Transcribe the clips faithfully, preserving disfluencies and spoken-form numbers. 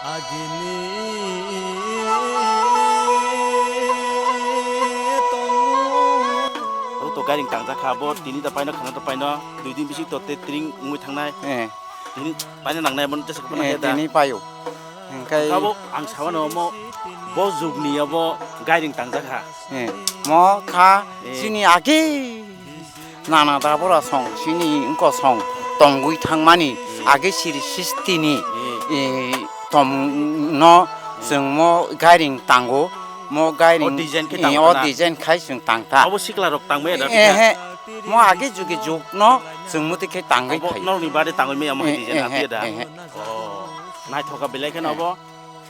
Agini tongo. Oro to gairing tangjak kha, bo tini da paino, khana da paino, dui din bising to te tring wngwi thangnai. Eh. Tini paino nangnai, abo no tesa khobana Eh, khe da. Tini paio. Hingkai Abo ang sabano omo, bo jugni abo gairing tangjak kha. Eh, mo kha Eh. chini age nana dabora song, chini wngko song tongwi thangmani age siri sistini, eh, tongno chwng mo gairing tango, mo gairing, O design khe eh, tangtana. O design khai chwng tangta. Abo sikla rok tangmaya da Eh, bikha? he, mo age jugi jugno chwng muti khe tangwi Abo phai. Norokni bade tangwi maya mo Eh, design eh, aphiya da? eh, eh. Oh, naithoka belai kheno Eh. abo.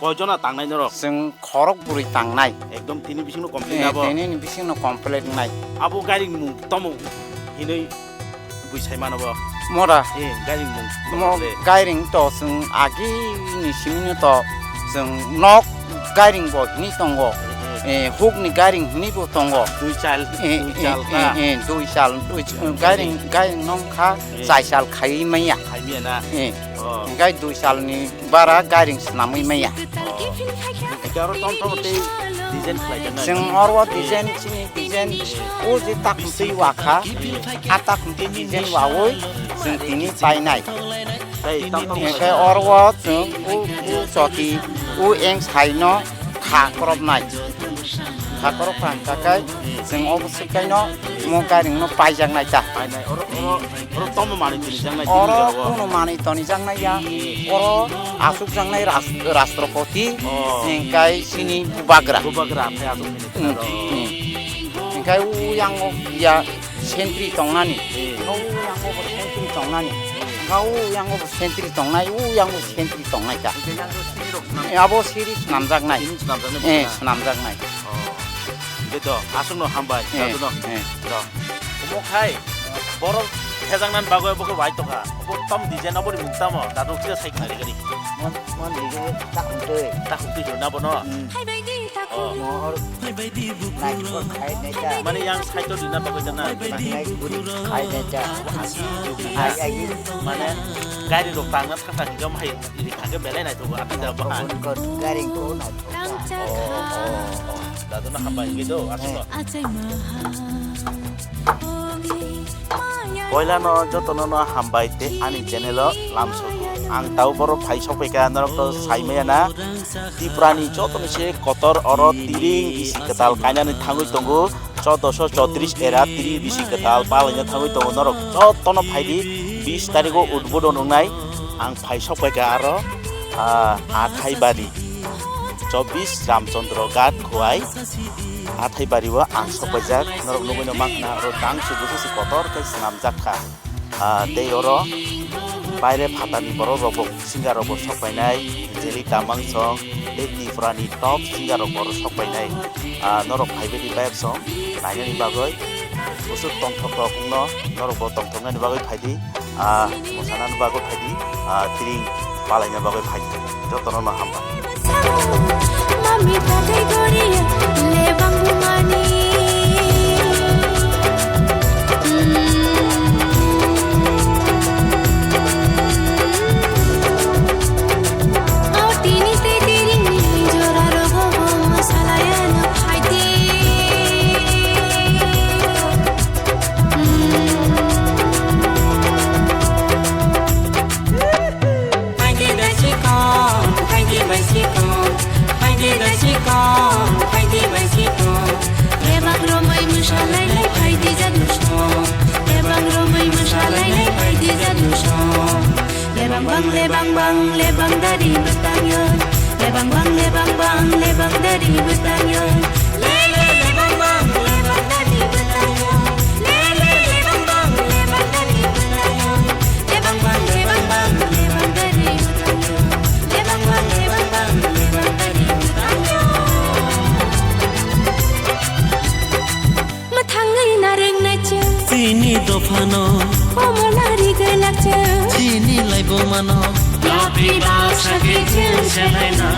Koijona tangnai norok? Chwng khorok bwrwi tangnai. Ekdom tini bisingno complete Eh, abo? Tini ni bisingno complete nai. Abo gairing mung tomo hinwi bui sai mano bo? Mora. Eh, gairing mung tomo Mo le. Gairing to chwng agi ni simino to chwng nok gairing bo hini tongo. Eh, eh. Eh, huk ni gairing hini bo tongo. Dui chal, Eh, dui eh, chal eh, ta? Eh, dui chal, dui ch-, gairing, gairing nong kha Eh. Chai chal khai maya. Khai maya na? Eh. Oh. Hingkai dui chal ni bara gairing swnamwi maya. Hingke oro tom tom tei design khlai khe nai. Chwng oro design chini design o je tak twi wa kha, a tak twi design wawi chwng tini painai. Tei tam tam Hingke oro chwng o, o choti o eng saino kha koropnai. Kha korop kha hingka khe chwng obo swkaino mo gairing no paijaknai ta. Painai oro, oro. Oro tomo manwi tonijaknai Oro tini jora o? Kuno manwi tonijaknai ya. Oro asukjaknai ras-, Rashtrapati, Oh. hingkai chini bubagra. Bubagra aphai asuk tini Hmm, jora o. Hmm. Hingkai u yango ya sentry tongnani. Hmm. Hingkai u yango bo sentry tongnani. Hingkai u yango bo sentry tongnai, u yango sentry tongnai ka. Hingke yang do sini rok swnam. Eh, abo siri swnamjaknai. Sini swnamjaknai Eh, bubagra. Swnamjaknai. Oh. Hingke do, aswkno hambai, Eh, dadino. Eh. Do. Omo khai, borok thejaknani bagwi obo khe waitokha. Obo tom design oboni mung tamo? Dadu kisa sai khna rigari. Mon, mon design ta hwntwi. Ta hwntwi hino na bono? Hmm. Oh. Mor. Naikol khai neta. Mane yang side o rina bagwi jana. Naikol khai neta. Ai, ai. Mane gari rok tangna thangkha hingke omo hai ri khake belai naithogo. Ati da bahan. Gari ko naithogo. Oh, oh, oh. Daduna hambai hingke do, aswkno. Poilano jotono no hambai tei ani channel o lamsogo. Ang tau borok phai sokphaikha, norok to saimaya na. Tripura ni joto ni se kotor oro tiring bisi kwtal kainani thangwi tongo. Choudoso chotris era tiring bisi kwtal palaina thangwi tongo. Norok jotono phaidi, bis tarikgo udbodon wngnai. Ang phai sokphaikha aro, ah, Athaibari. Chobbish Ramchandra Ghat Khowai, Athaibari o ang sokpaijak, norok nugwino mankha, aro tang se busu se kotor khe swnamjak kha. Ah, tei oro baire phatarni borok rok bo singer rok bo sokpainai, Jelly Tamang song, tei Tripura ni top singer rok bo oro sokpainai. Ah, norok phaibaidi bayap song nainani bagwi, busu tongthok tok wngno, norok bo tongthoknani bagwi phaidi. Ah, mosanani bagwi phaidi, ah, tiring palaina bagwi phaidi. Jotono no hambai. Mami tatai goriya lebang bumani. O tini te tiring ni jora rogo bo masalaya no phaidi. Phaidi da sikon, phaidi bai sikon, phaidi da sikon, phaidi bai sikon. Lebang romwi mwsalainai phaidi jadu song. Lebang romwi mwsalainai phaidi jadu song. Lebang bang, lebang bang, lebang dari bwtang yo. Lebang bang, lebang bang, lebang dari bwtang yo. Le, le, lebang bang, lebang dari bwtang yo. Le, le, lebang bang, lebang dari bwtang yo. Lebang bang, lebang bang, lebang dari bwtang yo. Lebang bang, lebang bang, lebang dari bwtang yo. Mwthangwi narwk naijak. Chini dophano. Komola rigwi lakjak. Chini laibumano. Yapri baksa khe chwng selaina.